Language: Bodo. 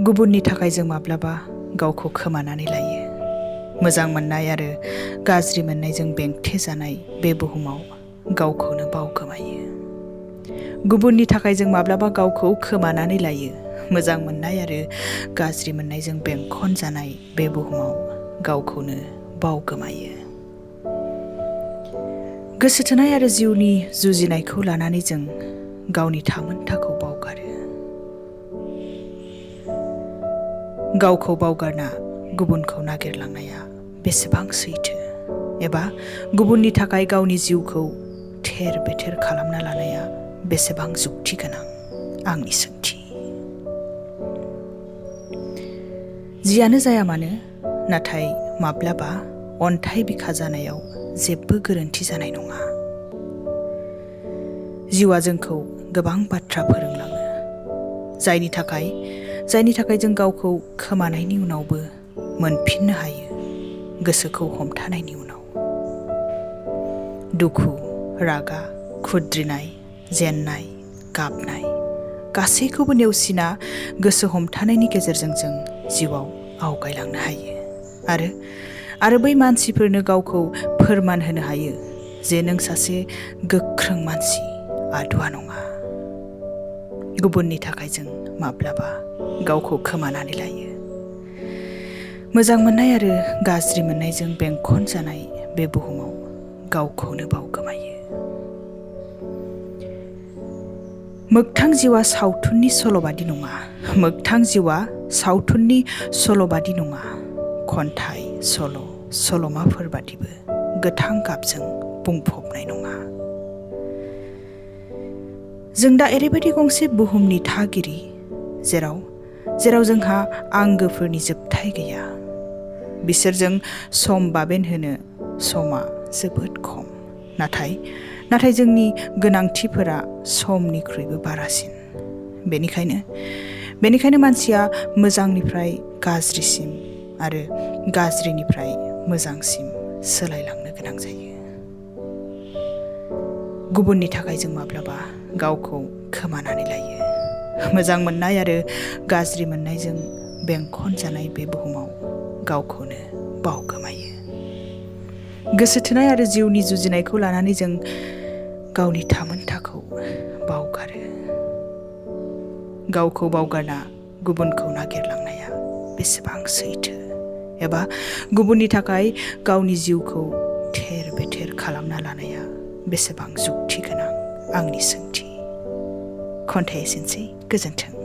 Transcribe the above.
गुबुननि थाखाय जों माब्लाबा गावखौ खोमानानै लायो। मोजां मोननाय आरो गाज्रि मोननायजों बेंथे जानाय बे बुहुमाव गावखौनो बावगोमायो। गुबुननि थाखाय जों माब्लाबा गावखौ खोमानानै लायो। मोजां मोननाय आरो गाज्रि मोननायजों बेंखन जानाय बे बुहुमाव गावखौनो बावगोमायो। गोसो थोनाय आरो जिउनि जुजिनायखौ लानानै जों गावनि थामोनथाखौ बावगारो। गावखौ बावगारना गुबुनखौ नागिरलांनाया बेसेबां सैथो, एबा गुबुननि थाखाय गावनि जिउखौ थेर बेथेर खालामना लानाया बेसेबां जुक्ति गोनां आंनि सोंथि। जियानो जाया मानो, नाथाय माब्लाबा अन्थाइ बिखा जानायाव जेबो गोरोन्थि जानाय नङा। जिउआ जोंखौ गोबां बाथ्रा फोरोंलाङो, जायनि थाखाय जों गावखौ खोमानायनि उनावबो मोनफिननो हायो, गोसोखौ हमथानायनि उनाव। दुखु, रागा, खुद्रिनाय, जेननाय, गाबनाय गासैखौबो नेवसिना गोसो हमथानायनि गेजेरजों जों जिउआव आवगायलांनो हायो आरो बै मानसिफोरनो गावखौ फोरमान होनो हायो जे नों सासे गोख्रों मानसि, आदुवा नङा। गुबुननि थाखाय जों माब्लाबा गावखौ खोमानानै लायो। मोजां मोननाय आरो गाज्रि मोननायजों बेंखन जानाय बे बुहुमाव गावखौनो बावगोमायो। मोगथां जिउआ सावथुननि सल'बादि नङा। मोगथां जिउआ सावथुननि सल'बादि नङा। खन्थाइ, सल'माफोर बादिबो गोथां गाबजों बुंफबनाय नङा। जों दा ओरैबायदि गंसे बुहुमनि थागिरि जेराव जोंहा आंगोफोरनि जोबथाय गैया। बिसोरजों सम बाबेन होनो समा जोबोद खम। नाथाय जोंनि गोनांथिफोरा समनिख्रुइबो बारासिन। बेनिखायनो मानसिया मोजांनिफ्राय गाज्रिसिम आरो गाज्रिनिफ्राय मोजांसिम सोलायलांनो गोनां जायो। गुबुननि थाखाय जों माब्लाबा गावखौ खोमानानै लायो। मोजां मोननाय आरो गाज्रि मोननायजों बेंखन जानाय बे बुहुमाव गावखौनो बावगोमायो। गोसो थोनाय आरो जिउनि जुजिनायखौ लानानै जों गावनि थामोनथाखौ बावगारो। गावखौ बावगारना गुबुनखौ नागिरलांनाया बेसेबां सैथो, एबा गुबुननि थाखाय गावनि जिउखौ थेर बेथेर खालामना लानाया बेसेबां जुक्ति गोनां आंनि सोंथि। खन्थाइ एसेनोसै, गोजोन्थों।